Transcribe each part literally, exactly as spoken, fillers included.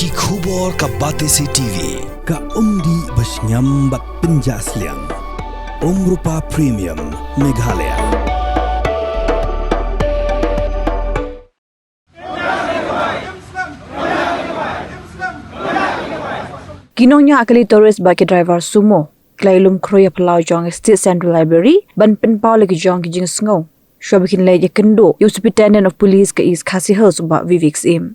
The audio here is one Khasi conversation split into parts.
Ki khubor ka Batesi T V, ka umdih ba shngiam bad pynjah sliang. Umrupa Premium, Meghalaya. Ki nongñiah kali tourist bad ki driver sumo ki la ïalum khrui ha phyllaw jong State Central Library ban pynpaw la ki jong ki jingsngew shwa ba kin leit ïakynduh ïa u Superintendent of Police ka East Khasi Hills, u Bah Vivek Syiem.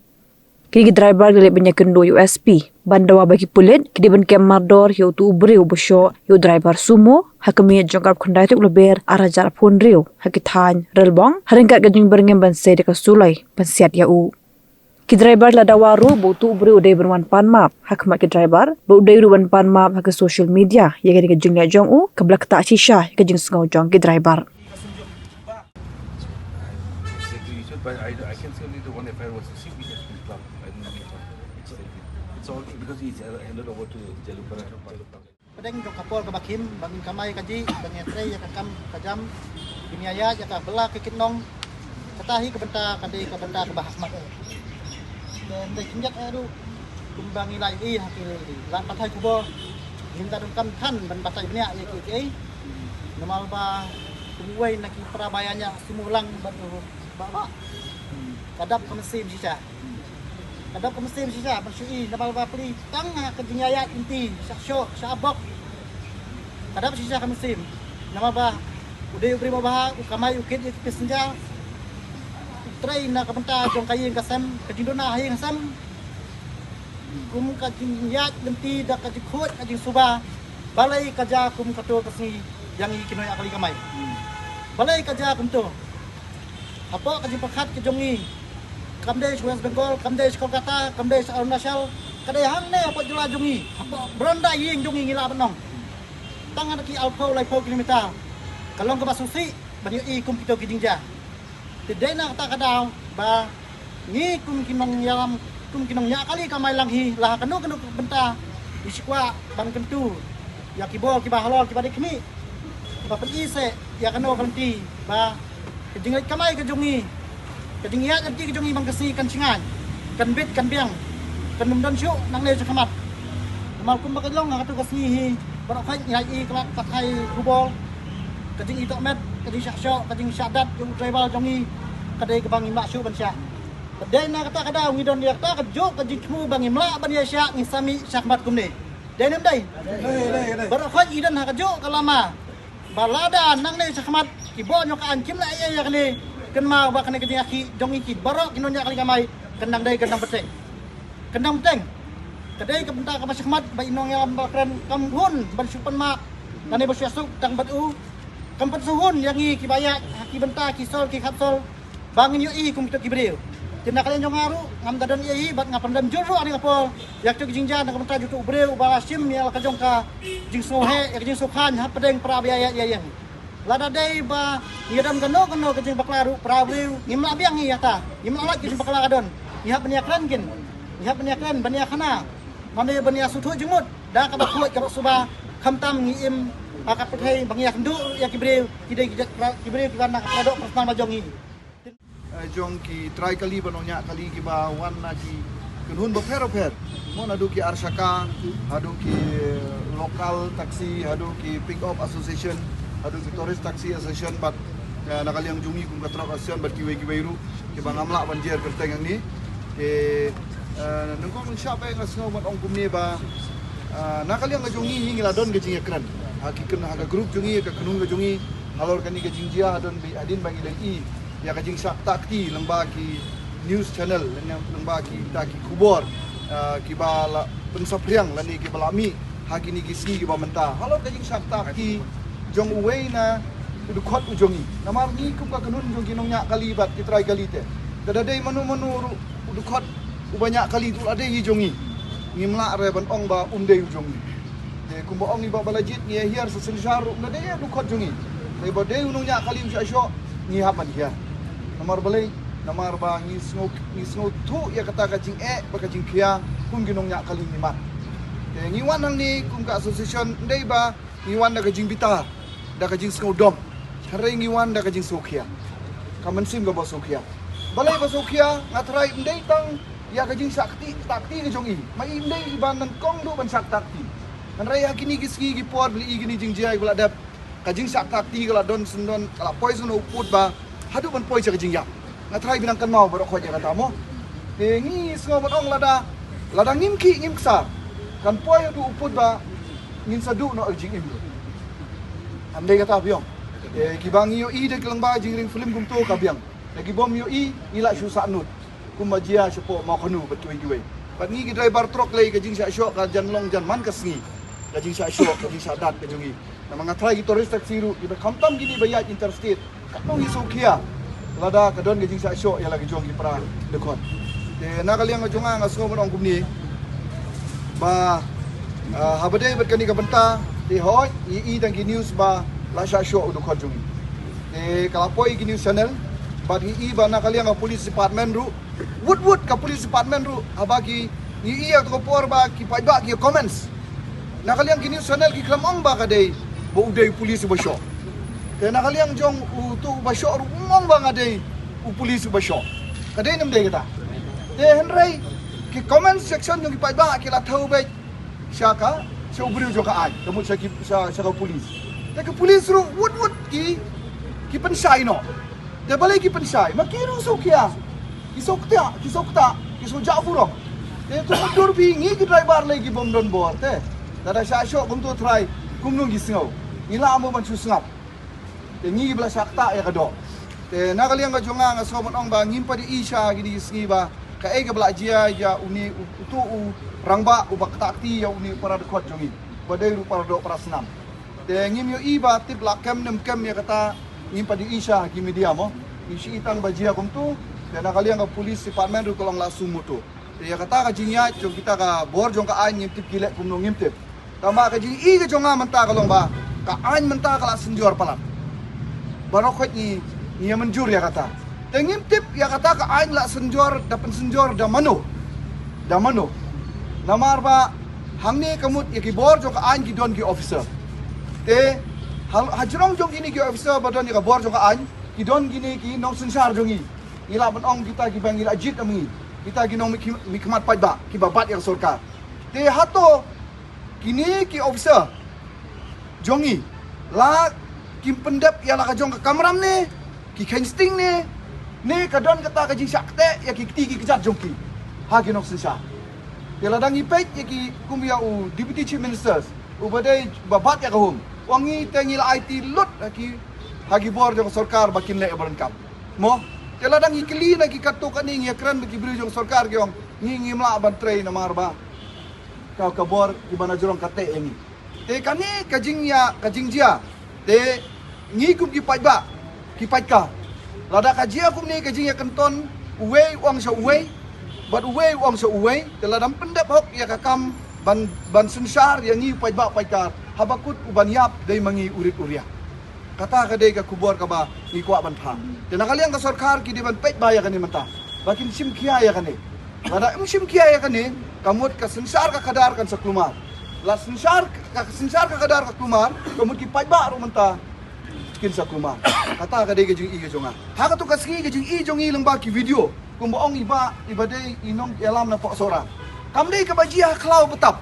Kine ki driver ki la leit ban ïakynduh ïa u S P ban dawa ba ki pulit ki dei ban kem mardor ïa uto u briew uba shoh ïa u driver sumo ha ka miet jong ka arphew khyndai tarik u Lber ar hajar arphew hynriew ha ki thaiñ Relbong ha ryngkat ka jingbyrngem ban sei da ka suloi ban siat ïa u. Ki driver la dawa ruh ba uto u briew u dei ban wan pan map ha khmat ki driver bad u dei ruh ban pan map ha ka social media ïa kane ka jingleh jong u kaba la ktah shisha ïa ka jingsngew jong ki driver. Exactly, you should, but I, I can see only the one F I R was received, which has been plugged. I don't know which one. It's, it's all because it's handed over to Jalupara. Pdeng jong ka por kaba khim ba ngin kamai kajih, ba ngin trei ïa ka kam ka jam, ngin ïaid ïa ka bylla ka kitnong. Kata hi ka bynta, ka dei ka bynta kaba ha khmat. Te ym dei khyndiat eh ruh kumba ngi la ïohi ha ki lad pathai khubor, ngim da donkam than ban batai bniah ïa kiei kiei. Namar ba kum uwei na ki para ba ïañiah sumo lang bad u Bah Bah, ka dap ka mynsiem shisha. Ka dap ka mynsiem shisha ban shu ïohi namar ba plie tang ha ka jingïaid lynti, shah shoh shah bok. Ka dap shisha ka mynsiem namar ba u dei u briew ba bha, u kamai u kit ïa ki passenger. U trei na ka bynta jong ka ïing ka sem, ka jingduna ha ïing ha sem. Kum ka jingïaid lynti da ka jingkhuid ka jingsuba. Balei ka jia kum kato ka sngi ïa ngi ki nongñiah kali kamai? Balei ka jia kumto? Hapoh ka jingpyrkhat ka jong ngi, kam dei sha West Bengal, kam dei sha Kolkata, kam dei sha Arunachal, ka dei hangne hapoh jylla jong ngi, hapoh baranda ïing jong ngi ngi lah ban ong. Tang ha ki arphew laiphew kilometer ka long kaba sngewsih ban ïohi kum kito ki jingjia. Te dei na kata ka daw ba ngi kum ki nongïalam, kum ki nongñiah kali kamai lang hi, la ha kano kano ka bynta ngi shu kwah ban kyntu ïa ki bor kiba halor kiba dei khmih, ba pyni seh ïa kano ka lynti ba ka jingleit kamai ka jong ngi, ka jingïaid lynti ka jong ngi man ka sngi kan shngaiñ, kan bit kan biang, kan ym don shuh nangne sha khmat. Namar kumba ka long ha kato ka sngi hi, baroh khoit ngi la ïohi ka lad pathai khubor, ka jingitohmet, ka jingshah shoh, ka jingshah dat jong u driver jong ngi, ka dei kaba ngim lah shuh ban shah. Te dei na kata ka daw ngi don ïa kata kajuh ka jingthmu ba ngim lah ban ïa shah, ngi sa mih sha khmat kumne. Dei ne ym dei? Baroh khoit ngi don ha kajuh ka lama ba lada nangne sha khmat ki bor ñiuh ka aiñ kim lah ïa ïa kane, kynmaw ba kane ka jingïakhih jong ngi ki baroh ki nongñiah kali kamai kan dang dei, kan dang bteng. Kan dang bteng. Ka dei ka bynta kaba sha khmat ba i nongïalam ba kren kam hun ban shu pan map lane ban shu ïasuk tang bad u. Kam pat shu hun ïa ngi kiba ïaid ha ki bynta ki sor ki khapsor ba ngin ïohi kum kito ki briew. Te na ka liang jong nga ruh ngam da don ei ei bad nga pyndem jur ruh ha kane ka por ïa kito ki jingjia na ka bynta jong uto u briew uba la shim ïa la ka jong ka jingsngewheh, ïa ka jingsngewkhlaiñ hapdeng para ba ïaid ïa ïeng. Lada dei ba ngi don kano kano ka jingbakla ruh para briew ngim lah biang ngi ïa ta, ngim lah lait ka jingbakla ka don. Ngi hap ban ïakren kin, ngi hap ban ïakren ban ïakhana, mane ban ïasngewthuh jingmut da kaba khuid kaba suba. Khamtam ngi im ha ka pyrthei ba ngi ïakynduh ruh ïa ki briew, ki dei ki jait para, ki briew kiba na ka para doh para snam ba jong ngi. Eh, jong ki trai kali bad nongñiah kali kiba wan na ki kynhun bapher bapher. Mo, naduh ki arshaka, haduh ki, eh, local taxi, haduh ki pick up association, haduh ki tourist taxi association bad, eh, na ka liang jong ngi kum ka truck association bad kiwei kiwei ruh kiba ngam lah ban jer kyrteng hangne. Te, eh, nyngkong nyngshap eh nga sngew ban ong kumne ba, eh, na ka liang ka jong ngi, ngi la don ka jingïakren ha ki kyn-, ha ka group jong ngi, ka kynhun ka jong ngi halor kane ka jingjia, hadien ba, hadien ba ngi la ïohi ïa ka jingshah ktah kti lyngba ki news channel, lyngba kita ki khubor, ah, kiba la pynsaphriang lane kiba la mih ha kine ki sngi kiba mynta. Halor ka jingshah ktah kti jong uwei na u dkhot u jong ngi. Namar ngi kum ka kynhun jong ki nongñiah kali bad ki trai kali te, lada dei mano mano ruh u dkhot uba ñiah kali te u la dei hi jong ngi. Ngim lah re ban ong ba um dei u jong ngi. Te kumba ong i Bah Balajied, ngi ïa hiar sa synshar ruh, ym dei u dkhot jong ngi. Te ba dei u nongñiah kali u shah shoh, ngi hap ban hiar. Namar balei? Namar ba ngi sngew, ngi sngewthuh ïa kata ka jingeh bad ka jingkhia kum ki nongñiah kali ngi mat. Te ngi wan hangne kum ka association, ym dei ba ngi wan da ka jingbitar, da ka jingsngewdom. Hynrei ngi wan da ka jingsngewkhia, ka mynsiem kaba sngewkhia. Balei ba sngewkhia? Nga tharai ym dei tang ïa ka jingshah kti, takti ka jong i. Ma i ym dei i ban nyngkong duh ban shah takti. Hynrei ha kine ki sngi ki por ba la i kine jingjia ba la dep, ka jingshah takti ka la don shen don, ka la poi shen u pud ba haduh ban poi sha ka jingïap. Nga trai ba nang kynmaw baroh khoit ïa kata mo. Te ngi sngew ban ong lada, lada ngim khih ngim ksar, kan poi haduh u pud ba ngin sa duh noh ka jingim. Ym dei kata biang. Te kiba ngi ïohi da ki lyngba jingring film kumto ka biang. Te ki bym ïohi, ngi la shu sah nud. Kumba jia shapoh Mawkhanu bad kiwei kiwei. Bad ngi ki driver truck lei ka jingshah shoh ka jan long jan man ka sngi. Ka jingshah shoh, ka jingshah dat ka jong ngi. Namar nga trai ki tourist taxi ruh, kiba khamtam kine ba ïaid interstate. Katno ngi sngewkhia lada ka don ka jingshah shoh ïa la ka jong ki para dkhot. Te na ka liang ka jong nga, nga sngew ban ong kumne ba, ah, haba dei bad kane ka bynta, te hooid ngi i tang ki news ba la shah shoh u dkhot jong ngi. Te ka la poi ki news channel bad ngi i ba na ka liang ka police department ruh, wut wut ka police department ruh, haba ki, ngi i ïa ka por ba ki paidbah ki comments. Na ka liang ki news channel ki khlem ong ba ka dei ba u dei u police uba shoh. Te na ka liang jong uto uba shoh ruh um ong ba nga dei u police uba shoh. Ka dei ne ym dei kata? Te hynrei ki comment section jong ki paidbah ki la thew beit sha ka, sha u briew jong ka aiñ, ka mut sha ki, sha, sha ka police. Te ka police ruh wut wut ki, ki pynshai noh. Te balei ki pynshai? Ma ki ruh sngewkhia. Ki sngewkhia, ki sngewkhia, ki sngewjah burom. Te to dur phi ngi ki driver lei ki bym don bor te. Lada shah shoh kumto trai, kumno ngi sngew? Ngi lah mo ban shu sngap? Te ngi ba la shah ktah ïa ka doh. Te na ka liang ka jong nga, nga sngew ban ong ba ngim pat ïohi sha kine ki sngi ba kaei kaba la jia ïa une u, uto u rangbah uba ktah kti ïa une u para dkhot jong ngi. Ba dei ruh para doh para snam. Te ngim ïohi ba tip la kem ne ym kem ïa kata, ngim pat ïohi sha ki media mo. Ngi shu i tang ba jia kumto, te na ka liang ka police department ruh ka long la suh muto. Te ïa kata ka jingïaid jong kita ka bor jong ka aiñ ngim tip ki leh kumno, ngim tip. Tangba ka jingi ka jong nga mynta ka long ba ka aiñ mynta ka la synjor palat. Baroh khoit ngi, ngi ïa mynjur ïa kata. Te ngim tip ïa kata ka aiñ la synjor, da pynsynjor da mano. Da mano. Namar ba hangne ka mut ïa ki bor jong ka aiñ ki don ki officer. Te ha, hajrong jong kine ki officer ba don ïa ka bor jong ka aiñ, ki don kine ki nongsynshar jong ngi. Ngi lah ban ong kita kiba ngi la jied ïa ngi. Kita ki nongmihkhmat paidbah kiba bat ïa ka sorkar. Te hato kine ki officer jong ngi la kim pyndep ïa la ka jong ka kamram ne, ki kheiñ sting ne, ne ka don kata ka jingshah kteh ïa ki kti ki kjat jong ki ha ki nongsynshar. Te lada ngi peit ïa ki kum ïa u Deputy Chief Ministers uba dei ba bat ïa ka home, u ong ngi te ngi la aiti lut ha ki, ha ki bor jong ka sorkar ba kin leh ïa ba donkam. Mo, te lada ngi kylli na ki katto katne, ngi ïakren bad ki briew jong ka sorkar ki ong ngi ngim lah ban trei namar ba ka, ka bor kiba na jrong ka teh ïa ngi. Te kane ka jingïa, ka jingjia. Te ngi kum ki paidbah, ki paidka, lada ka jia kumne ka jingïakynton, uwei u ong sha uwei bad uwei u ong sha uwei, te lada ym pyndep hok ïa ka kam ban, ban synshar ïa ngi paidbah paidkar, haba kut u ban ïap dei ma ngi u rit u riak. Kata ka dei ka khubor kaba ngi kwah ban phah. Te na ka liang ka sorkar ki dei ban peit bha ïa kane mynta, ba kin shim khia ïa kane. Lada ym shim khia ïa kane, ka mut ka synshar ka khadar kan sa kulmar. La synshar ka, synshar ka khadar ka kulmar, ka mut ki paidbah ruh mynta kin sa kulmar. Kata ka dei ka jingi ka jong nga. Ha kato ka sngi ka jingi jong ngi lyngba ki video, kumba ong i bah, iba dei i nongïalam na Pohsohra. Kam dei kaba jia ha khlaw btap.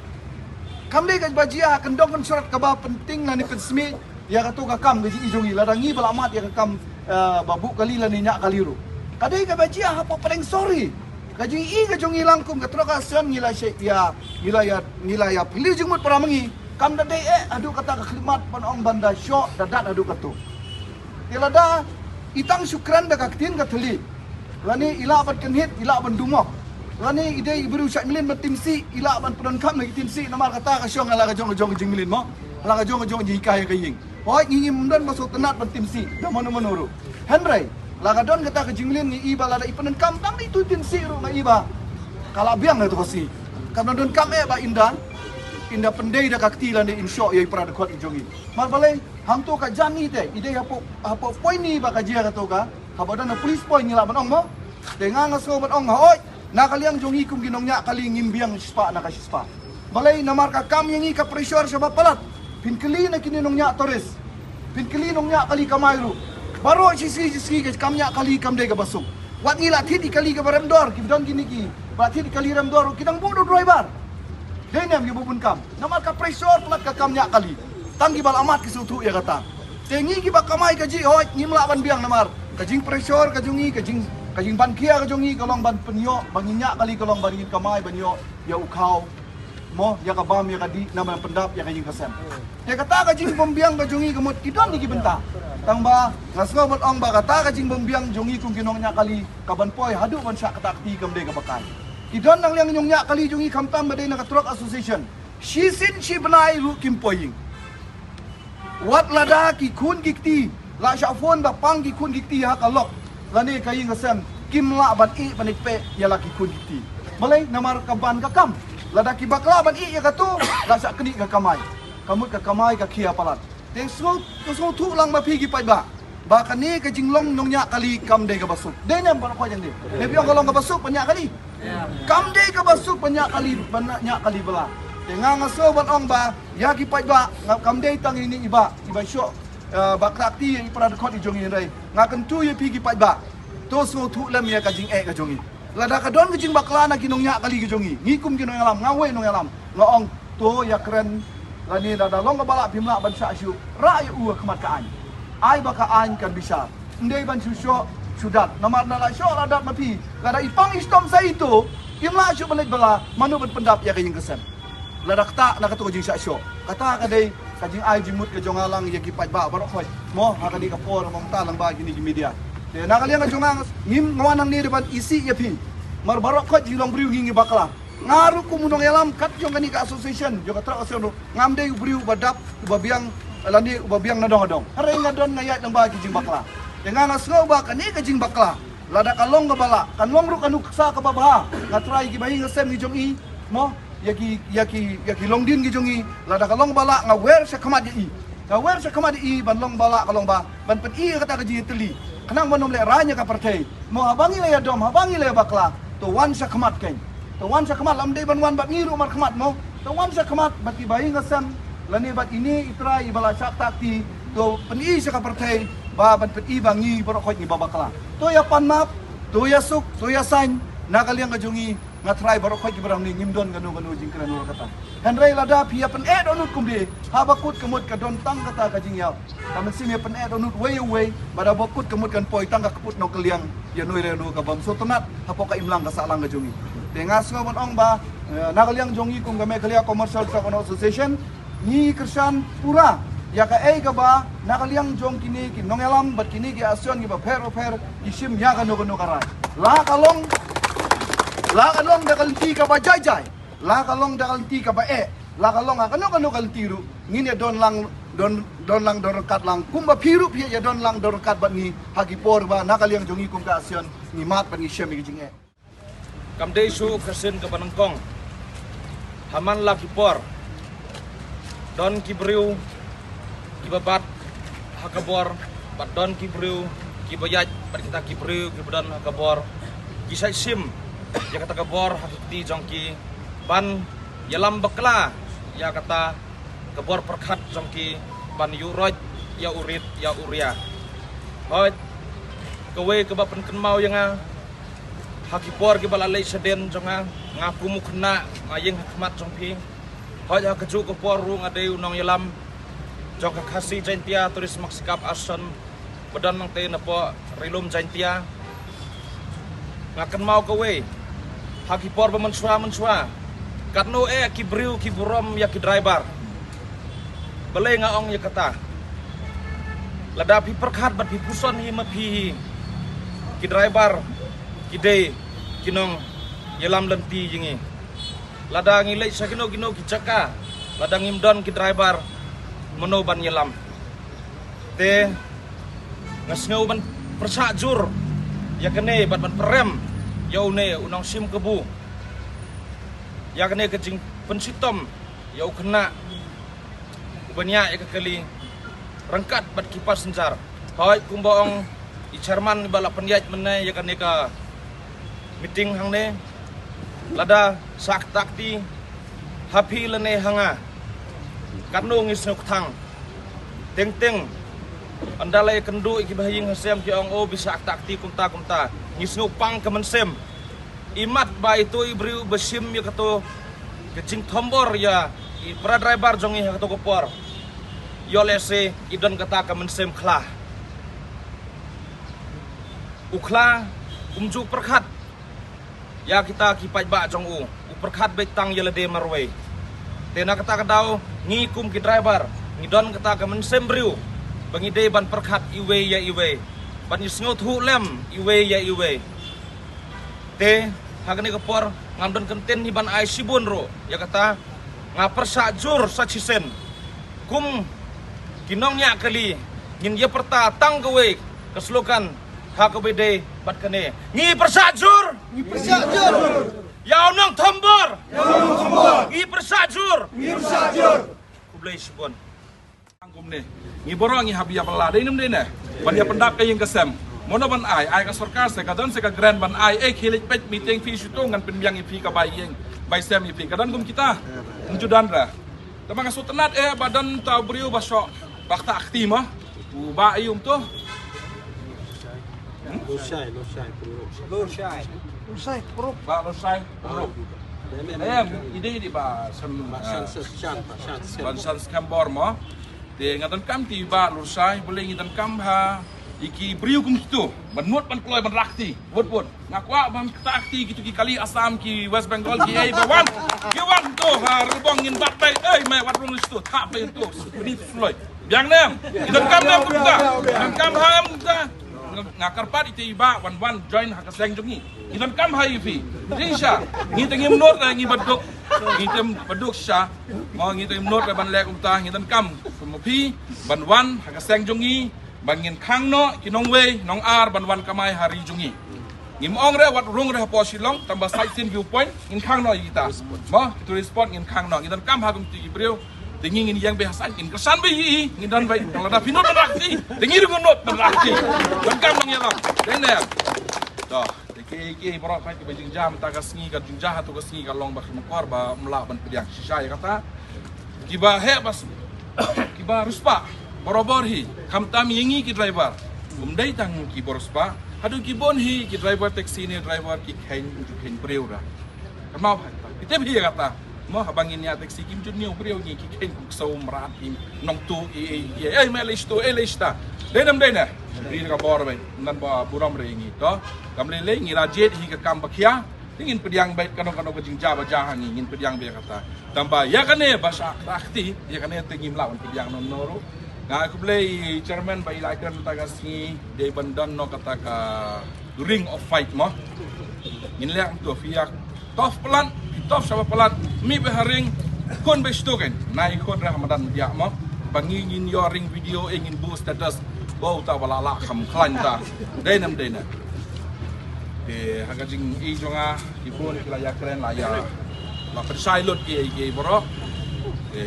Kam dei kaba jia ha kyndong kynshrot kaba pynting lane pynsmit ïa kato ka kam ka jingi jong ngi, lada ngi ba la mad ïa ka kam, eh, ba buh kali lane ñiah kali ruh. Ka dei kaba jia hapoh pdeng sor hi. Ka jingi ka jong ngi lang kum ka Trok Asion ngi la shait ïa, ngi la ïa, ngi la ïa phylliew jingmut para ma ngi. Kam da dei eh haduh kata ka khlieh mat ban ong ban da shoh da dat haduh kato. Te lada i tang shu kren da ka ktien ka thylli, lane i lah ban kynhied, i lah ban dumok, lane i dei i briew shait mlien ban tim sih, i lah ban pyndonkam na ki tim sih, namar kata ka shong ha la ka jong ka jong ka jingmlien mo, ha la ka jong ka jong ka jinghikai ka ïing. Hooid, ngi ngim don ba sngewtynnat ban tim sih da mano mano ruh. Hynrei la ka don kata ka jingmlien, ngi i ba lada i pyndonkam tang da itu i tim sih ruh, nga i ba ka la biang na to ka sngi. Kam da donkam eh ba in da, in da pyndei da ka kti lane in shoh ïa i para dkhot i jong ngi. Mar balei? Hangto ka jan ngi te i dei hapoh, hapoh point ni ba ka jia kato ka, haba don ha police point ngi lah ban ong mo. Te nga nga sngew ban ong hooid, na ka liang jong ngi kum ki nongñiah kali ngim biang shispah na ka shispah. Balei? Namar ka kam ïa ngi ka pressure shaba palat. Phin kylli na kine nongñiah tourist, phin kylli nongñiah kali kamai ruh, baroh shi sngi shi sngi ka kam ñiah kali kam dei kaba suk. Wat ngi la thied ïa kali kaba rem dor, ki don kine ki ba thied ïa kali rem dor, ki dang buh da u driver. Dei ne em, ki buh bun kam. Namar ka pressure palat ka kam ñiah kali. Tang kiba la mat ki sngewthuh ïa kata. Te ngi kiba kamai kajih, hooid, ngim lah ban biang namar ka jing pressure ka jong ngi, ka jing, ka jingban khia ka jong ngi ka long ban pynïoh ba ngin ñiah kali, ka long ban ngin kamai ban ïoh ïa u khaw, mo, ïa ka bam, ïa ka dih, namar ban pyndap ïa ka ïing ka sem. Te kata ka jingbymbiang ka jong ngi ka mut ki don ïa ki bynta. Tang ba nga sngew ban ong ba kata ka jingbymbiang jong ngi kum ki nongñiah kali, ka ban poi haduh ban shah kata kti kam dei kaba kai. Ki don nangliang nongñiah kali jong ngi, khamtam ba dei na ka Truck Association, shisien shi bnai ruh kim poi ïing. Wat lada ki khun ki kti la shah phone ba pang ki khun ki kti ha ka lok lane ka ïing ka sem, kim lah ban ïeh ban ïeh peh ïa la ki khun ki kti. Balei? Namar ka ban ka kam. Lada ki bakla ban ïeh ïa katu, la shah knieh ka kamai. Ka mut ka kamai ka khia palat. Te sngewthuh, sngewthuh lang ba phi ki paidbah, ba kane ka jinglong nongñiah kali kam dei kaba suk. Dei ne em, baroh khoit, dei ne em ka long kaba suk ban ñiah kali? Kam dei kaba suk ban ñiah kali, ban ñiah kali bala. Te nga, nga sngew ban ong ba ïa ki paidbah, nga, kam dei tang ine i bah iba shoh, eh, ba khlak ti ïa i para dkhot i jong ngi, hynrei nga kyntu ïa phi ki paidbah, to sngewthuh lem ïa ka jingeh ka jong ngi. Lada ka don ka jingbakla na ki nongñiah kali ki jong ngi, ngi kum ki nongïalam, nga wei nongïalam, nga ong, to ïakren, lane lada long kaba lah phim lah ban shah shuh, rah ïa u ha khmat ka aiñ. Ai ba ka aiñ kan bishar. Ym dei ban shu shoh shu dat. Namar lada la shoh la dat ma phi, lada i pang i shitom sa ito, im lah shuh ban leit bala, mano ban pyndap ïa ka ïing ka sem? Lada kata na kato ka jingshah shoh. Kata ka dei ka jingai jingmut ka jong nga lang ïa ki paidbah baroh khoit, mo, ha kane ka por, mo, mynta lang ba kine ki media. Te na ka liang ka jong nga, ngim, nga wan hangne dei ban isih ïa phi. Mar baroh khoit jinglong briew ngi, ngi bakla. Nga ruh kum u nongïalam kat jong kane ka association, jong ka Truck Association ruh, ngam dei u briew uba dap, uba biang, lane uba biang nadong nadong. Hynrei nga don, nga ïaid lang ba ki jingbakla. Te nga, nga sngew ba kane ka jingbakla, lada ka long kaba lah, kan long ruh ka nuksa kaba bha. Nga trai ïa ki bahaïing hasem ki jong i, mo, ïa ki, ïa ki, ïa ki longdien ki jong i, lada ka long kaba lah, nga wer sha khmat ïa i. Nga wer sha khmat ïa i ban long kaba lah, ka long ba ban pyni ïa kata ka jingïatylli, khnang ban ym lehraiñ ïa ka pyrthei. Mo, haba ngi la ïadom, haba ngi la ïabakla, to wan sha khmat keiñ. To wan sha khmat, lada ym dei ban wan bad ngi ruh markhmat, mo. To wan sha khmat bad ki bahaïing hasem, lane bad ine i trai iba la shah kti, to pyni sha ka pyrthei ba, ban pyni ba ngi baroh khoit ngi ba bakla. To ïa pan map, to ïa suk, to ïa saiñ, na ka liang ka jong ngi, nga trai baroh khoit ki ba rang ne ngim don kano kano jingkren ruh kata. Hynrei lada phi ïa pyneh dohnud kumne, haba kut ka mut ka don tang kata ka jingïap. Ka mynsiem ïa pyneh dohnud wei ïa wei, bad haba kut ka mut kan poi tang ka kput nongkylliang ïa no ïa no ka bym sngewtynnat hapoh ka imlang ka sahlang ka jong ngi. Te nga sngew ban ong ba, eh, na ka liang jong ngi kum ka Meghalaya Commercial Truck Owners Association, ngi kyrshan pura ïa kaei kaba na ka liang jong kine ki nongïalam bad kine ki association kiba pher bapher ki shim ïa kano kano ka rai. La ka long, la ka long da ka lynti kaba jai jai, la ka long da ka lynti kaba eh, la ka long ha kano kano ka lynti ruh, ngin ïa don lang, don, don lang don ryngkat lang kumba phi ruh phi ïa don lang don ryngkat bad ngi ha ki por ba na ka liang jong ngi kum ka association ngi mad bad ngi shem ïa ki jingeh. Kam dei shuh ka sien kaba nyngkong. Ha man la ki por, don ki briew kiba bat ha ka bor, bad don ki briew kiba ïaid bad kita ki briew kiba don ha ka bor. Ki sa shim ïa kata ka bor ha ki kti jong ki ban ïalam bakla ïa kata ka bor pyrkhat jong ki ban ïuh roit ïa u rit ïa u ria. Hooid, kawei kaba pynkynmaw ïa nga, ha ki por kiba la leit shadien jong nga, nga kum u khynnah nga ïeng ha khmat jong phi. Hooid, ha kajuh ka por ruh nga dei u nongïalam jong ka Khasi Jaintia Tourist Maxicab Association ba don nangtei napoh Ri Lum Jaintia. Nga kynmaw kawei, ha ki por ba mynshuwa mynshuwa, katno eh ki briew ki burom ïa ki driver. Balei nga ong ïa kata? Lada phi pyrkhat bad phi puson hi ma phi hi, ki driver ki dei ki nongïalam lynti ïa ngi. Lada ngi leit sha kino kino ki jaka, lada ngim don ki driver, mano ban ïalam? Te nga sngew ban pyrshah jur ïa kane bad ban pyrem ïa une u nongshim kabu, ïa kane ka jingpynshitom ïa u khynnah uba ñiah ïa ka kali ryngkat bad ki passenger. Hooid, kumba ong i chairman ba la pynïaid mynne ïa kane ka meeting hangne, lada shah kti ha phi lane ha nga, katno ngi sngewkthang. Teng teng Ynda la ïakynduh ïa ki bahaïing hasem ki ong, oh, bishar kata kti kumta kumta. Ngi sngewpang ka mynsiem. Imat ba ito i briew ba shim ïa kato ka jingthombor ïa i para driver jong ngi ha kato ka por. Ïoh lehse i don kata ka mynsiem khla. U khla um ju pyrkhat ïa kita ki paidbah jong u, u pyrkhat beit tang ïa lade marwei. Te na kata ka daw ngi kum ki driver ngi don kata ka mynsiem briew ba ngi dei ban pyrkhat iwei ïa iwei, ban ïasngewthuh lem iwei ïa iwei. Te ha kane ka por ngam don kyntien hi ban ai shibun ruh ïa kata, nga pyrshah jur sa shisien. Kum ki nongñiah kali ngin ïa pyrta tang kawei ka slogan ha kaba ïadei bad kane. Ngi pyrshah jur. Ngi pyrshah jur. Ïa u nongthombor. Ïa u nongthombor. Ngi pyrshah jur. Ngi pyrshah jur. Khublei shibun. Kumne ngi baroh ngi hap ïa pynlah dei ne ym dei ne ban ïa pyndap ka ïing ka sem. Mano ban ai, ai ka sorkar se ka don se ka grant ban ai, eh, khie leit peit meeting fee shuh to ngan pynbiang ïa phi ka bai ïing bai sem ïa phi, ka don kum kita. Ym ju don re. Tangba nga sngewtynnat eh ba don uta u briew ba shoh ba kta kti ma u ba ïa um to. Loshai, Loshai, Pumruk. Loshai. Loshai, Pumruk. Ba Loshai, Pumruk. Em, em, em, em, i dei, i dei ba Shan, ba Shan, ah, Shan, ba Shan, Shan. Ba Shan Skhem Bor mo. Te nga donkam te i Bah Loshai, balei ngi donkam ha ïa ki briew kum kitu ban mut ban kloi ban rah kti. Wut wut. Nga kwah ban kta kti kitu ki kali Assam, ki West Bengal, ki ei ba wan. Ki wan to ha Ri Bong ngin bat bai. Ei, mai wat rung listu. Thap bai tu. Ni floi. Biang nem. Ngi donkam nem kumta. Donkam ha em kumta. Nga kyrpad ïa te i Bah wan wan join ha ka seng jong ngi. Ngi donkam ha ïa phi. Jingshisha. Ngi te ngim nud re ngi baduk. Ngi te baduk shisha. Mo ngi te ngim nud re ban leh kumta. Ngi donkam. Mo phi ban wan ha ka seng jong ngi. Ban ngin khang noh ki nongwei nongar ban wan kamai ha ri jong ngi. Ngim ong re wat rung re hapoh Shillong, tangba sightseeing viewpoint ngin khang noh ïa kita. Mo, ki tourist spot ngin khang noh. Ngi donkam ha kum kiti ki briew. Te ngi ngin ïeng beit ha saiñ, ngin kyrshan beit ïa i, ngin don beit. Tang lada phi nud ban rah kti, te ngi ruh ngi nud ban rah kti. Donkam nongïalam. Dei ne em? To, te ki, ki baroh pat kiba jingjia mynta ka sngi, ka jingjia hato ka sngi ka long ba kham akor ba ym lah ban pdiang shisha ïa kata. Kiba heh bas, kiba riewspah barabor hi, khamtam ïa ngi ki driver. Ym dei tang kiba riewspah, haduh ki bun hi ki driver taxi ne driver ki kheiñ, ki kheiñ briew ra. Ka mut ha kata. Ki tip hi ïa kata. Mo haba ngin ïa taxi kim ju ñiew briew ngi ki kheiñ kum ksew mrad ki nongtuh i, i, i, ei me lei shto, ei lei shta. Dei ne ym dei ne? Ri ka bor beit, nan ba burom re ngi to. Kam lei lei ngi la jied hi ka kam ba khia. Te ngin pdiang beit kano kano ka jingjia ba jia ha ngi, ngin pdiang beit kata. Tangba ïa kane ba shah kti, ïa kane te ngim lah ban pdiang noh noh ruh. Nga khublei chairman ba i la kren mynta ka sngi, dei ban don noh kata ka ring of fight mo. Ngin leh kumto, phi ïa tough palat, phi tough shaba palat, mih beit ha ring, khun beit shto kein, nai khun re ha madan diah mo. Ba ngi ngin ïoh ring video, eh, ngin buh status. Ba uta ba la lah kham khlaiñ ta. Dei ne ym dei ne. Te ha ka jingïohi jong nga ki bun ki la ïa kren la ïa la pynshai lut ki, ki baroh. Te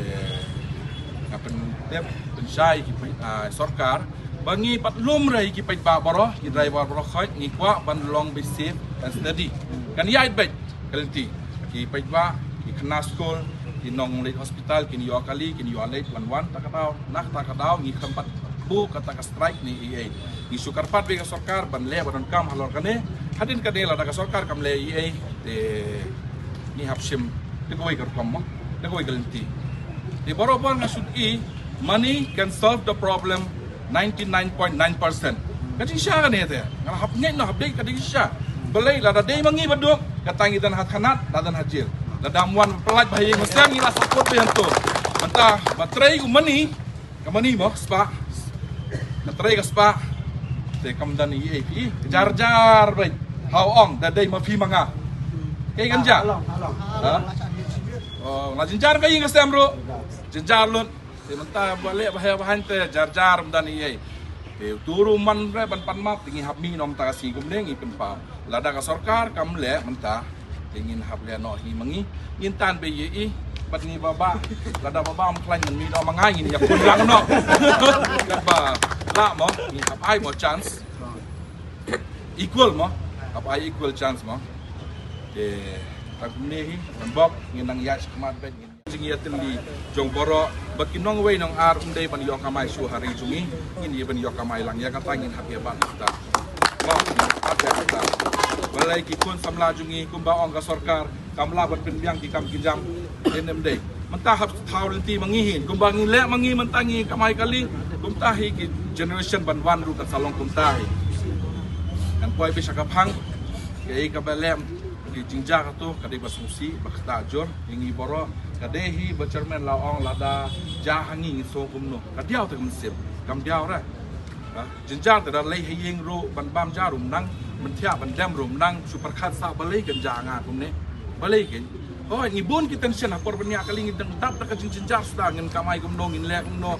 nga pyntip pynshai ki, ah, sorkar ba ngi pat lum re ki paidbah baroh, ki driver baroh khoit ngi kwah ban long beit safe and steady. Kan ïaid beit ka lynti ki paidbah, ki khynnah skul, ki nongleit hospital, kin ïoh kali, kin ïoh leit wan wan, ta ka daw, na kata ka daw ngi khlem pat buh kata ka strike ne ei ei. Ngi shu kyrpad beit ka sorkar ban leh ba donkam halor kane. Hadien kane lada ka sorkar kam leh ei ei te ngi hap shim te kawei ka rukom mo, te kawei ka lynti. Te barabor nga shu ïohi, money can solve the problem ninety nine point nine percent. Ka jingshisha kane te nga la hap ngeit noh hap dei ka jingshisha. Balei lada dei ma ngi baduk, kata ngi don ha thanat, la don ha jel. Lada ym wan pyllait ba ha ïing ha sem ngi la support beit hangto. Mynta ba trei u money, ka money mo spah. Ka trei ka spah. Te kam don ei ei phi. Jar jar beit. Haba ong da dei ma phi ma nga. Kaei kan jia? Ha? Oh, la jynjar ka ïing ka sem ruh. Jynjar lut. Te mynta ba leh ba heh ba haiñ te jar jar ym don ei ei. Te utu ruh man re ban pan map te ngi hap mih noh mynta ka sngi kumne ngi pynpaw. Lada ka sorkar kam leh mynta te ngin hap leh noh hi ma ngi. Ngin tan beit ïa i. Bad ngi ba ba lada ba ba ym khlaiñ ngan mih noh ma nga ngin ïa pun lang noh. Katba lah mo ngi hap ai mo chance. Equal mo. Hap ai equal chance mo. Te tang kumne hi ban bok ngin nang ïaid shakhmat beit ngin. Jingïatylli jong baroh Bad ki nongwei nongar ym dei ban ïoh kamai shuh ha ri jong ngi, ngin ïa ban ïoh kamai lang, ïa kata ngin hap ïa bat kata. Ba, ngin hap ïa kata. Balei ki khun samla jong ngi kumba ong ka sorkar kam lah ban pynbiang ki kam ki jam, ym dei. Mynta hap thaw lynti ma ngi hi, kumba ngi leh ma ngi mynta ngi kamai kali, kumta hi ki generation ban wan ruh kan sa long kumta hi. Kan poi beit sha ka phang, kaei kaba leh, ki jingjia kato ka dei ba sngewsih, ba kata jur ïa ngi baroh. Ka dei hi ba chairman la ong lada jia ha ngi ngi sngewsih kumno. Ka diaw te ka mynsiem, kam diaw re. Ha? Jynjar te da lei ha ïing ruh ban bam ja ruh ym nang, ban thiah ban dem ruh ym nang, shu pyrkhat sa balei kan jia ha nga kumne. Balei kan. Hooid, ngi bun ki tension ha por ban ïa kali, ngi dang dap da ka jingjynjar shuh da, ngin kamai kumno, ngin leh kumno.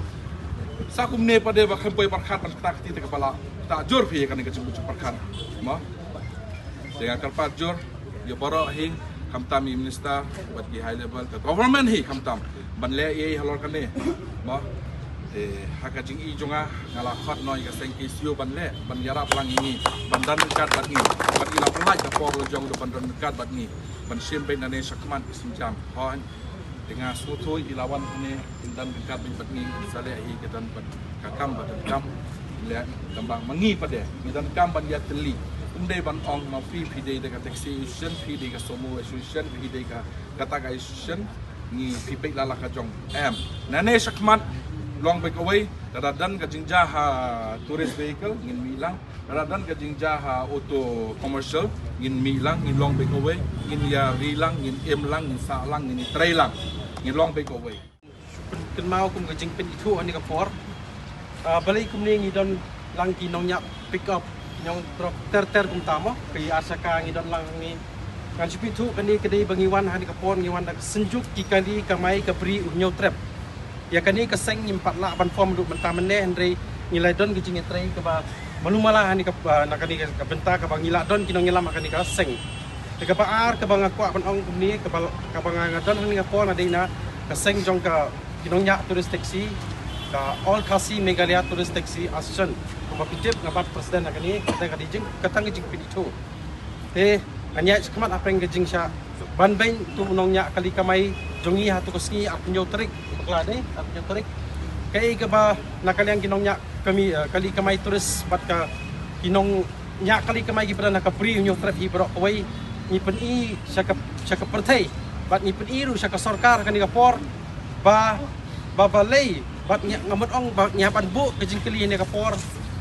Sa kumne pat de ba kham poi pyrkhat ban kata kti te kaba lah. Kata jur phi kane ka jingpyrkhat. Mo. Te nga kyrpad jur ïa baroh hi, khamtam i minister bad ki high level ka government hi, khamtam ban leh ei ei halor kane. Mo. Te ha ka jingïohi jong nga, nga la khot noh ïa ka seng KSU ban leh, ban ïarap lang ïa ngi, ban don ryngkat bad ngi, bad i la pynlait ka por la jong u ban don ryngkat bad ngi, ban shim beit nangne shakhmat ki sienjam. Hooid. Te nga sngewthuh i la wan hangne, in don ryngkat beit bad ngi, in sa leh hi ka don bad ka kam bad ka kam. Leh tang ba ma ngi pat de ngi donkam ban ïatylli. Ym dei ban ong ma phi, phi dei da ka taxi association, phi dei ka sumo association, phi dei ka kata ka association. Ngi phi peit la la ka jong em. Nangne shakhmat long beit kawei, lada don ka jingjia ha tourist vehicle ngin mih lang. Lada don ka jingjia ha auto commercial ngin mih lang, ngin long beit kawei, ngin ïa ri lang, ngin im lang, ngin sah lang, ngin ïatrei lang, ngin long beit kawei. Kynmaw kum ka jingpynithuh ha kane ka por. Ah, balei kumne ngi don lang ki nongñiah pick up, ki nongtrok ter ter kumta mo, ki ar shaka ngi don lang ngi. Ngan shu pynithuh kane ka dei ba ngi wan ha kane ka por, ngi wan da ka synjuk ki kali kamai ka Bri U Hynñiewtrep. Ïa kane ka seng ngim pat lah ban form ruh mynta mynne, hynrei ngi la don ka jingïatrei kaba malu mala ha kane ka, ah, na kane ka bynta kaba ngi la don ki nongïalam ha kane ka seng. Te kaba ar kaba nga kwah ban ong kumne, kaba, kaba nga, nga don ha kane ka por na dei na ka seng jong ka ki nongñiah tourist taxi, ka All Khasi Meghalaya Tourist Taxi Association. Kumba phi tip nga bat president ha kane, kata ka dei jing, kata ka jingpynithuh. Te ngan ïaid shakhmat hapdeng ka jingshah ban beiñ uto u nongñiah kali kamai jong ngi ha kato ka sngi arphew hynñiew tarik, bakla dei, arphew hynñiew tarik. Kaei kaba na ka liang ki nongñiah kami, eh, kali kamai tourist bad ka ki nongñiah kali kamai kiba don ha ka Bri U Hynñiewtrep hi baroh kawei, ngi pyni sha ka, sha ka pyrthei bad ngi pyni ruh sha ka sorkar ha kane ka por ba, ba balei, bad ngi, nga mut ong ba ngi hap ban buh ka jingkylli ha kane ka por,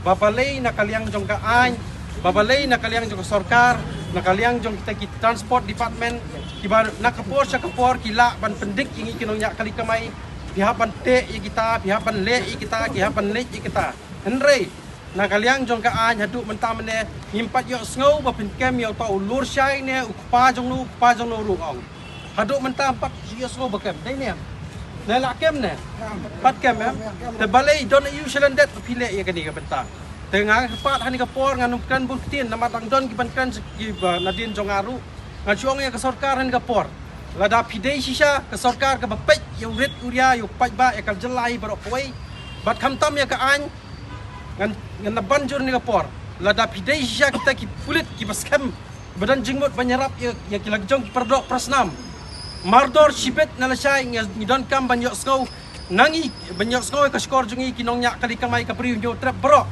ba balei na ka liang jong ka aiñ, ba balei na ka liang jong ka sorkar, na ka liang jong kita ki transport department, kiba na ka por sha ka por ki lah ban pyndik ïa ngi ki nongñiah kali kamai, phi hap ban teh ïa kita, phi hap ban leh ïa kita, ki hap ban leit ïa kita. Hynrei na ka liang jong ka aiñ haduh mynta mynne ngim pat ïohsngew ba pynkem ïa uta u lurshai ne u kpa jong no, u kpa jong no ruh ong. Haduh mynta pat ïohsngew ba kem, dei ne em? Ne la kem ne? Pat kem em? Te balei don aiu sha lyndet ba phi leh ïa kane ka bynta? Te nga kyrpad ha kane ka por ngan ym kren bun ktien namar dang don kiban kren kiba nadien jong nga ruh. Ngan shu ong ïa ka sorkar ha kane ka por, lada phi dei shisha ka sorkar kaba peit ïa u rit u ria, ïa u paidbah, ïa ka jylla hi baroh kawei, bad khamtam ïa ka aiñ, ngan, ngan da ban jur ha kane ka por. Lada phi dei shisha kita ki pulit kiba skhem, ba don jingmut ban ïarap ïa, ïa ki la jong ki para doh para snam, mardor shibit ne lashai, ngi, ngi donkam ban ïohsngew na ngi, ban ïohsngew ïa ka shkor jong ngi ki nongñiah kali kamai ka Bri U Hynñiewtrep baroh,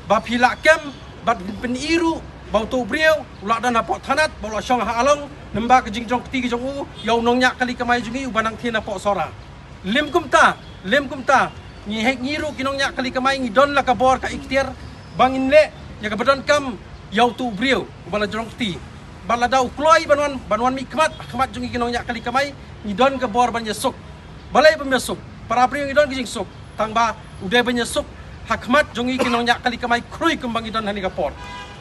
ba phi la kem bad phin pyni ruh ba uto u briew u la don hapoh thanat, ba u la shong ha Along, namar ka jingjong kti ka jong u ïa u nongñiah kali kamai jong ngi uba nang thied hapoh Sohra. Lym kumta, lym kumta, ngi heh, ngi ruh ki nongñiah kali kamai ngi don la ka bor ka iktiar ba ngin leh ïa kaba donkam ïa uto u briew uba la jrong kti. Bad lada u kloi ban wan, ban wan mihkhmat ha khmat jong ngi ki nongñiah kali kamai, ngi don ka bor ban ïasuk. Balei ban ïasuk? Para briew ngi don ka jingsuk, tang ba u dei ban ïasuk ha khmat jong ngi ki nongñiah kali kamai khrui kumba ngi don ha kane ka por.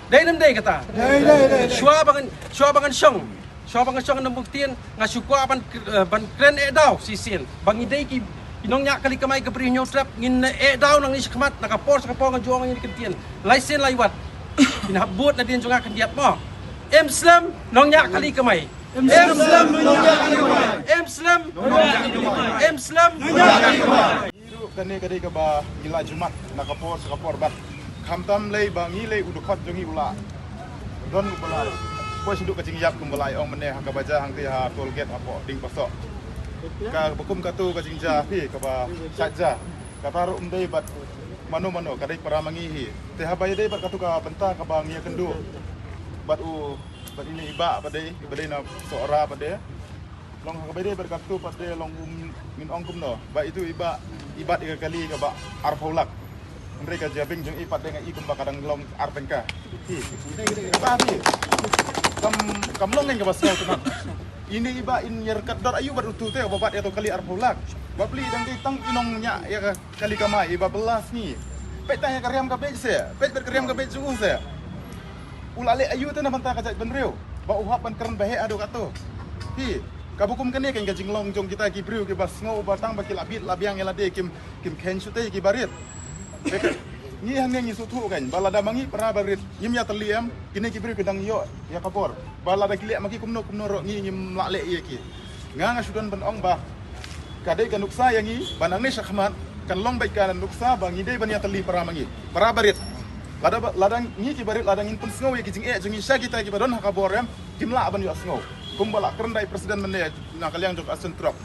Dei ne ym dei kata? Dei, dei, dei, dei. Shuwa ba ngan, shuwa ba ngan shong, shuwa ba ngan shong na bynta ktien, nga shu kwah ban, eh, ban kren eh daw shisien ba ngi dei ki, ki nongñiah kali kamai ka Bri U Hynñiewtrep, ngin eh daw nangne shakhmat, na ka por sha ka por ngan ju ong ïa kane ka ktien lai sien lai wat. Ngin hap bud nadien jong nga khyndiat mo. Im slem nongñiah kali kamai. Im slem nongñiah kali kamai. Im slem nongñiah kali kamai. Im slem nongñiah kali kamai. Ngi ruh kane ka dei kaba ngi la jumah na ka por sha ka por bad khamtam lei ba ngi lei u dkhot jong ngi u la don uba la poi sha duh ka jingïap kumba la ong mynne ha kaba jia hangtei ha toll gate hapoh Diengpasoh. Kaba kum katu ka jingjia hi kaba shait jia. Kata ruh ym dei bad mano mano, ka dei para ma ngi hi. Te haba ïadei bad katu ka bynta kaba ngi ïakynduh bad u, bad ine i bah pat de, i ba dei na Sohra pat de. Long ha kaba ïadei bad katu pat de long, um, ngin ong kumno ba itu i bah, i bat ïa ka kali kaba arphew lak. Hynrei ka jabieng jong i pat de nga i kumba ka dang long ar tyngka. Hi. Ba hi. Kam, kam long ngan kaba sngew tu. Ine i bah in ïa ryngkat dor aïu bad utu te ba bat ïa tu kali arphew lak. Ba pli dang dei tang i nongñiah ïa ka kali kamai i ba bylla sngi. Peit tang ïa ka riam ka beit se. Peit bad ka riam ka beit jong u se. U la leh aïu te na bynta ka jaitbynriew ba u hap ban kren ba heh haduh kato. Hi. Kaba kum kane kan ka jinglong jong kita ki briew kiba sngew ba tang ba ki la bit la biang ïa lade kim, kim khein shuh te ki barit. Ngi hangne ngi sngewthuh kan ba lada ma ngi para barit ngim ïatylli em, kine ki briew ki dang ïoh ïa ka bor. Ba lada ki leh ma ki kumno kumno ruh ngi ngim lah leh ïa ki. Nga nga shu don ban ong ba ka dei ka nuksa ïa ngi ba nangne shakhmat kan long beit ka nuksa ba ngi dei ban ïatylli para ma ngi, para barit. Lada ba, lada ngi ki barit lada ngin pynsngew ïa ki jingeh jong ngi sha kita kiba don ha ka bor em, kim lah ban ïohsngew. Kumba la kren da i president mynne na ka liang jong ka Association Truck.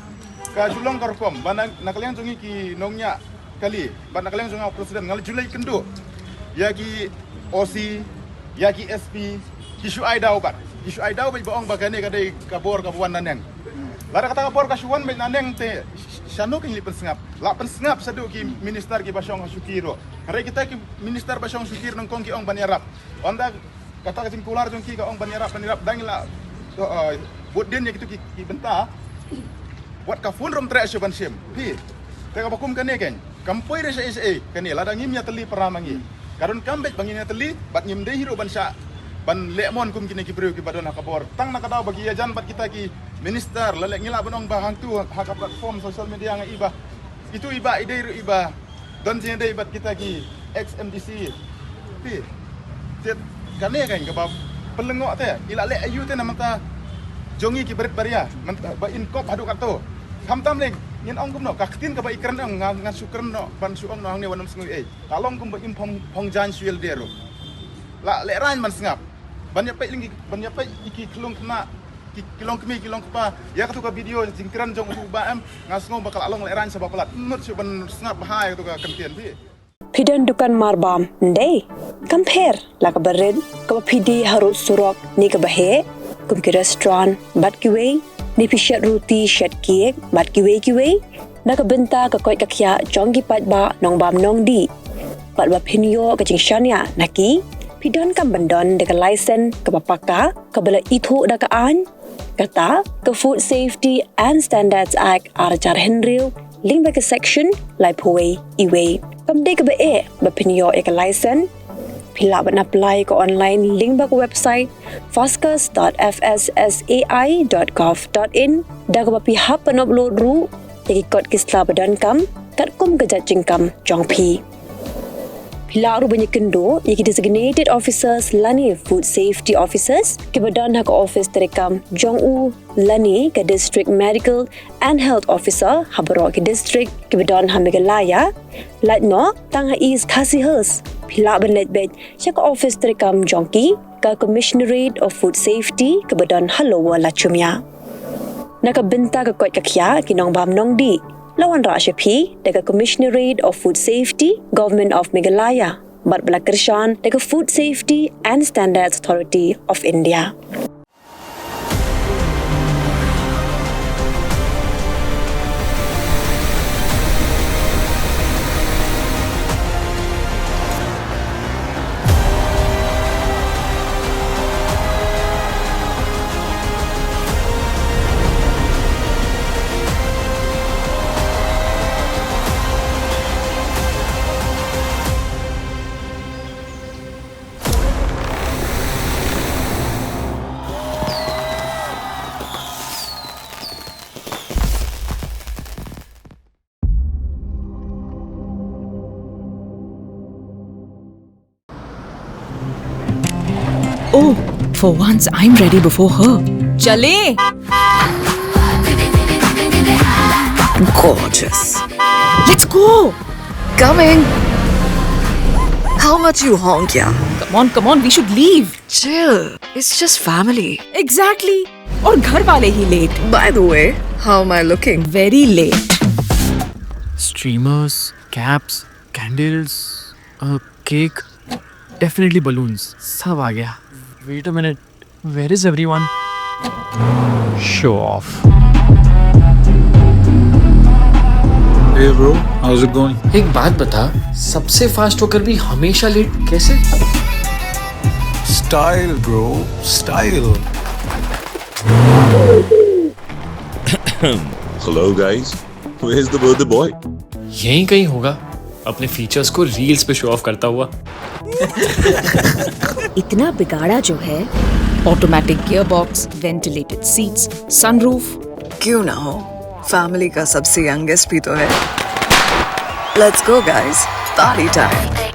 Ka ju long ka rukom ba na, na ka liang jong ngi ki nongñiah kali bad na ka liang jong nga u president nga la ju leit kynduh ïa ki O C, ïa ki S P, ki shu ai daw bad, ki shu ai daw bad ba ong ba kane ka dei ka bor kaba wan naneng. Lada kata ka bor ka shu wan beit naneng te shano kin leit pynsngap? La pynsngap shaduh ki minister kiba shong ha shuki ruh. Hynrei kita ki minister ba shong shuki ruh nyngkong ki ong ban ïarap. Ynda kata ka jingkular jong ki ka ong ban ïarap, ban ïarap, dang la, uh, bud din ïa kitu ki, ki bynta. Wat ka phone ruh ym treh shuh ban shim. Phi. Te kaba kum kane kan kam poi re shaei shaei kane lada ngim ïatylli para ma ngi. Ka donkam beit ba ngin ïatylli bad ngim dei hi ruh ban shah ban leh mon kum kine ki briew kiba don ha ka bor. Tang na ka daw ba ki ïajan bad kita ki minister la leh ngi lah ban ong ba hangtu ha ka platform social media nga i ba itu i bah i dei ruh i ba don jingïadei bad kita ki ex M D C. Phi. Te kane kan kaba pynlyngngoh te i la leh aïu te na bynta jong ngi ki barit baria, mynta ba in kop haduh kato. Khamtam leng ngin ong kumno, ka ktien kaba i kren ong nga, nga shu kren noh ban shu ong noh hangne wat nym sngew ei. Ka long kumba in phong, phong jan shu ïalade ruh. La lehraiñ ban sngap. Ban ïa peit leng ki, ban ïa peit ïa ki khlung khynnah, ki, ki longkmie ki longkpa ïa katu ka video jingkren jong utu u bah em, nga sngew ba ka la long lehraiñ sa ba palat. Ym nud shuh ban sngap bha ïa katu ka kyntien. Phi. Phi don dukan marbam, ym dei? Kam pher la kaba rit, kaba phi die harud surok ne kaba heh, kum ki restaurant bad kiwei, ne phi shet ruti shet cake bad kiwei kiwei. Na ka bynta ka koit ka khiah jong ki paidbah nongbam nongdih, bad ba phin ïoh ka jingshaniah na ki, phi donkam ban don da ka license kaba paka, kaba la ithuh da ka aiñ. Kata ka Food Safety and Standards Act ar hajar hynriew lyngba ka section laiphew wei, iwei. Kam dei kaba eh ba phin ïoh ïa ka license. Phi lah ban apply ka online lyngba ka website foscas dot F S S A I dot gov dot in, da kaba phi hap ban upload ruh ïa ki kot ki sla ba donkam katkum ka jait jingkam jong phi. Phi lah ruh ban ïakynduh ïa ki designated officers lane food safety officers kiba don ha ka office treikam jong u lane ka District Medical and Health Officer ha baroh ki district kiba don ha Meghalaya. Lait noh tang ha East Khasi Hills, phi lah ban leit beit sha ka office treikam jong ki, ka Commissionerate of Food Safety kaba don ha Lower Lachumia. Na ka bynta ka koit ka khiah ki nongbam nongdih, la wanrah sha phi da ka Commissionerate of Food Safety, Government of Meghalaya, bad ba la kyrshan da ka Food Safety and Standards Authority of India. Oh, for once I'm ready before her. Chale! Gorgeous. Let's go! Coming! How much you honk, yeah? Come on, come on, we should leave. Chill. It's just family. Exactly. और घर वाले ही late. By the way, how am I looking? Very late. Streamers, caps, candles, a cake, definitely balloons. सब आ गया. Wait a minute, where is everyone? Show off. Hey bro, how's it going? एक बात बता, सबसे फास्ट होकर भी हमेशा लेट कैसे? Style, bro, style. Hello, guys. Where's the birthday boy? यहीं कहीं होगा, अपने फीचर्स को रील्स पे शो ऑफ करता हुआ. इतना बिगाड़ा जो है. Automatic gearbox, ventilated seats, sunroof. क्यों ना हो, फैमिली का सबसे यंगेस्ट भी तो है. Let's go, guys. Party time.